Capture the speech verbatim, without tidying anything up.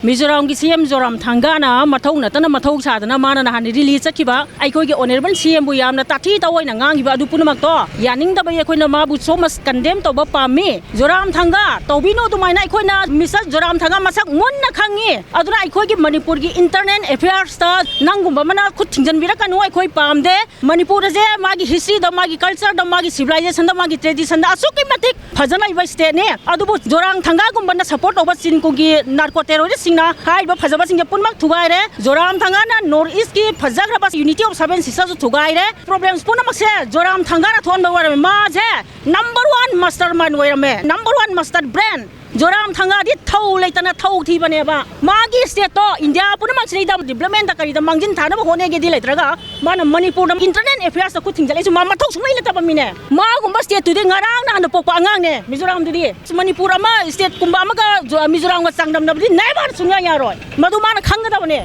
ꯃꯤꯖꯣꯔꯥꯝꯒꯤ ꯁꯤ ꯑꯦꯝ ꯖꯣꯔꯥꯝꯊꯪꯒꯥꯅ ꯃꯊꯧ ꯅꯠꯇꯅ ꯃꯊꯧ ꯁꯥꯗꯅ ꯃꯥꯅ ꯅꯍꯥꯟ ꯔꯦꯂꯤ ꯆꯠꯈꯤꯕ, ꯑꯩꯈꯣꯏꯒꯤ ꯑꯣꯅꯔꯦꯕꯜ ꯁꯤ ꯑꯦꯝꯕꯨ ꯌꯥꯝꯅ ꯇꯥꯊꯤ ꯇꯥꯑꯣꯏꯅ ꯉꯥꯡꯈꯤꯕ ꯑꯗꯨ ꯄꯨꯝꯅꯃꯛꯇꯣ ꯌꯥꯅꯤꯡꯗꯕꯒꯤ ꯑꯩꯈꯣꯏꯅ ꯃꯥꯕꯨ so much condemn ꯇꯧꯕ ꯄꯥꯝꯃꯤ꯫ ꯖꯣꯔꯥꯝꯊꯪꯒꯥ, ꯇꯧꯕꯤꯅꯨ ꯑꯗꯨꯃꯥꯏꯅ꯫ ꯑꯩꯈꯣꯏꯅ ꯃꯤꯁꯦꯁ ꯖꯣꯔꯥꯝꯊꯪꯒꯥ ꯃꯁꯛ ꯃꯨꯟꯅ ꯈꯪꯉꯤ꯫ ꯑꯗꯨꯅ ꯑꯩꯈꯣꯏꯒꯤ ꯃꯅꯤꯄꯨꯔꯒꯤ internal affairsꯇ ꯅꯪꯒꯨꯝꯕ ꯑꯃꯅ ꯈꯨꯠ ꯊꯤꯡꯖꯤꯟꯕꯤꯔꯛꯀꯅꯨ, ꯑꯩꯈꯣꯏ ꯄꯥꯝꯗꯦ꯫ ꯃꯅꯤꯄꯨꯔ ꯑꯁꯦ ꯃꯥꯒꯤ historyꯗ, ꯃꯥꯒꯤ cultureꯗ, ꯃꯥꯒꯤ civilizationꯗ, ꯃꯥꯒꯤ traditionꯗ ꯑꯁꯨꯛꯀꯤ ꯃꯇꯤꯛ ꯐꯖꯅ ꯂꯩꯕ stateꯅꯤ꯫ ꯑꯗꯨꯕꯨ ꯖꯣꯔꯥꯝꯊꯪꯒꯥꯒꯨꯝꯕꯅ support ꯇꯧꯕ ꯆꯤꯟ ꯀꯨꯝꯒꯤ narco terroristꯁꯤꯡꯅ ꯍꯥꯏꯔꯤꯕ ꯐꯖꯕꯁꯤꯡꯁꯦ ꯄꯨꯝꯅꯃꯛ ꯊꯨꯒꯥꯏꯔꯦ꯫ ꯖꯣꯔꯥꯝꯊꯪꯒꯥꯅ North Eastꯀꯤ ꯐꯖꯈ꯭ꯔꯕ Unity of Seven Sistersꯁꯨ ꯊꯨꯒꯥꯏꯔꯦ꯫ Problems ꯄꯨꯝꯅꯃꯛꯁꯦ ꯖꯣꯔꯥꯝꯊꯪꯒꯥꯅ ꯊꯣꯛꯍꯟꯕ ꯑꯣꯏꯔꯝꯃꯦ꯫ ꯃꯥꯁꯦ number one mastermind ꯑꯣꯏꯔꯝꯃꯦ, number one master brain꯫ ꯖꯣꯔꯥꯝꯊꯪꯒꯥꯗꯤ ꯊꯧ ꯂꯩꯇꯅ ꯊꯧ ꯊꯤꯕꯅꯦꯕ꯫ ꯃꯥꯒꯤ stateꯇꯣ India ꯄꯨꯝꯅꯃꯛꯁꯤꯗꯩꯗ developmentꯇ ꯀꯔꯤꯗ ꯃꯥꯡꯖꯤꯟ ꯊꯥꯅꯕ ꯍꯣꯠꯅꯒꯦꯗꯤ ꯂꯩꯇ꯭ꯔꯒ, ꯃꯥꯅ ꯃꯅꯤꯄꯨꯔꯗ internal affairsꯇ ꯈꯨꯠ ꯊꯤꯡꯖꯤꯜꯂꯛꯏꯁꯦ ꯃꯥ ꯃꯊꯧ ꯁꯨꯡꯂꯩ ꯂꯩꯇꯕ ꯃꯤꯅꯦ꯫ ꯃꯥꯒꯨꯝꯕ stateꯇꯨꯗꯤ ꯉꯔꯥꯡ ꯅꯍꯥꯟꯗ ꯄꯣꯛꯄ ꯑꯉꯥꯡꯅꯦ ꯃꯤꯖꯣꯔꯥꯝꯗꯨꯗꯤ꯫ ꯃꯅꯤꯄꯨꯔ ꯑꯃ stateꯀꯨꯝꯕ ꯑꯃꯒ ꯖꯣ-, ꯃꯤꯖꯣꯔꯥꯝꯒ ꯆꯥꯡꯗꯝꯅꯕꯗꯤ never ꯁꯨꯡꯌꯥ ꯌꯥꯔꯣꯏ꯫ ꯃꯗꯨ ꯃꯥꯅ ꯈꯪꯒꯗꯕꯅꯦ꯫